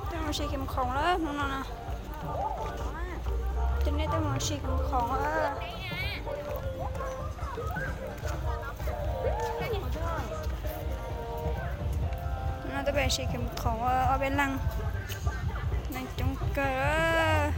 Tuaj mus si Kim Khoom lawm hnub no na. Cov nej tuaj mus si Kim Khoom. No tuaj pem si Kim Khoom ob peb leeg, neeg coob kawg.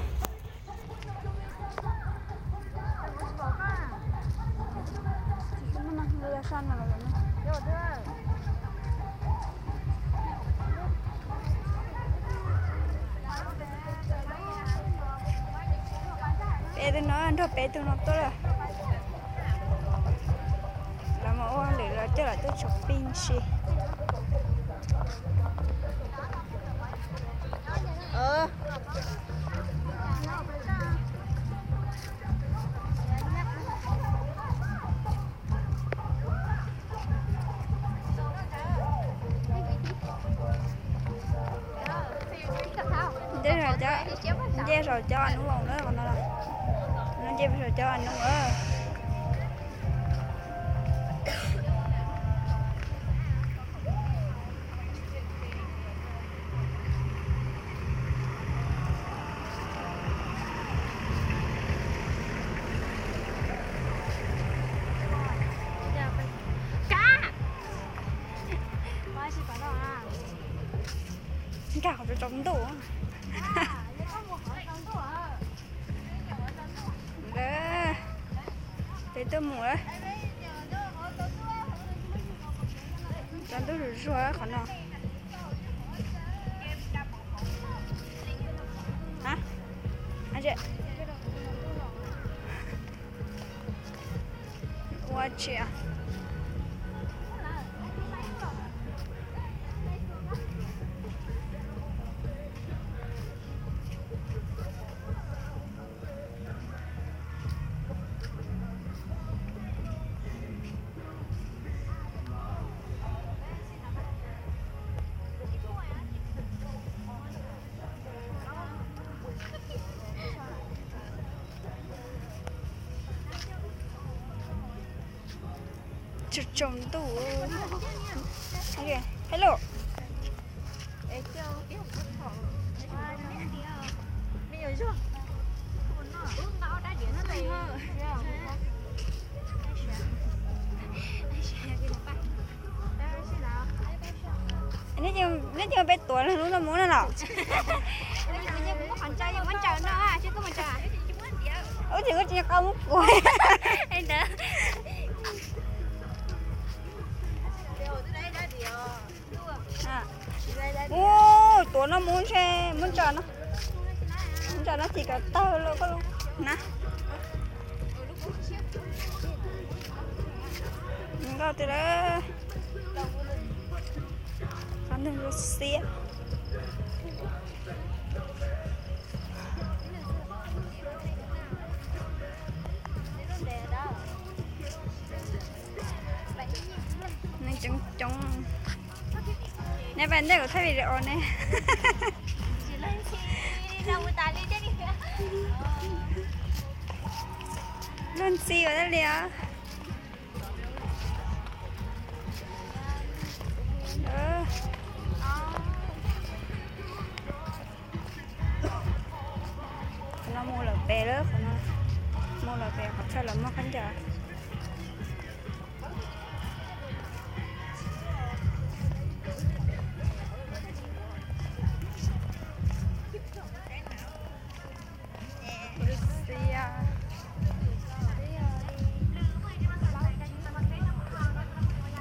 Peb tug no nrog peb tug no tuaj lawm. Lawv mus ua lwm lawv coj lawv tuaj tshuab pij si. Nce saum cov, nce saum cov a nub lawm qhov no, nce saum cov a nub lawm. Nkag qhov tsaus ntuj. Peb tuaj mus lawm. Tsaus ntuj zuag zuag qhov no. Ua tsi? Tsaus ntuj. Hello. Neb cia peb tuav lub no mus no los? Ub, ces kuv tsis qab muab kuv. Ub, tuav no mus ntshe muab ntsa no, muab ntsa no ces kom tawg los koj los na. Nkauj tiag lawm. Qab ntug xiab. Neeg coob coob. Neb pais ntej kuv thaij video ne. Luag ntxhi ua dab li os. Qhov no mus lawm pem lawm, qhov no mus lawm pem qhov chaw lawv muag khaub ncaws.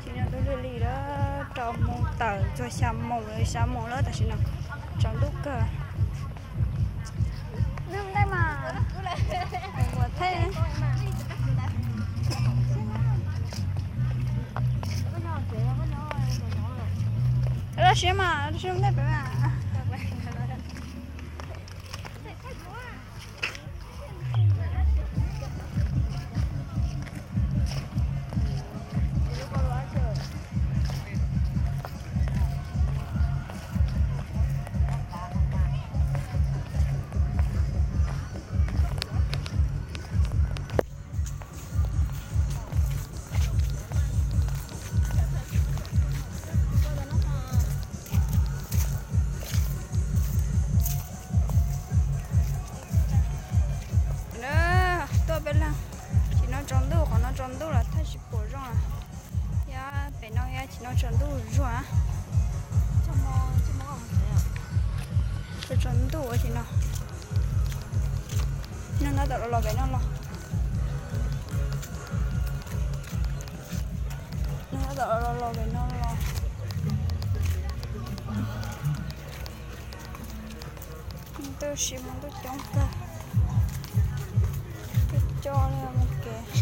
Tsis nyob tub li li lawm, rau moos tawm txog xya moos lawm, xya moos lawm tam sim no, tsaus ntuj kawg. Los siab mas, los siab ntej pem mas. Tsaus ntuj, qhov no tsaus ntuj lawm thiaj tsis pom zoo lawm. Yog pem no yog tim no tsaus ntuj zuag. Tsaus ntuj ua tim no. Neeg tab tom los los pem no los. Neeg tab tom los los pem no los. Ntuj sim mus ntuj coob kawg. Tuaj coj li mus kev.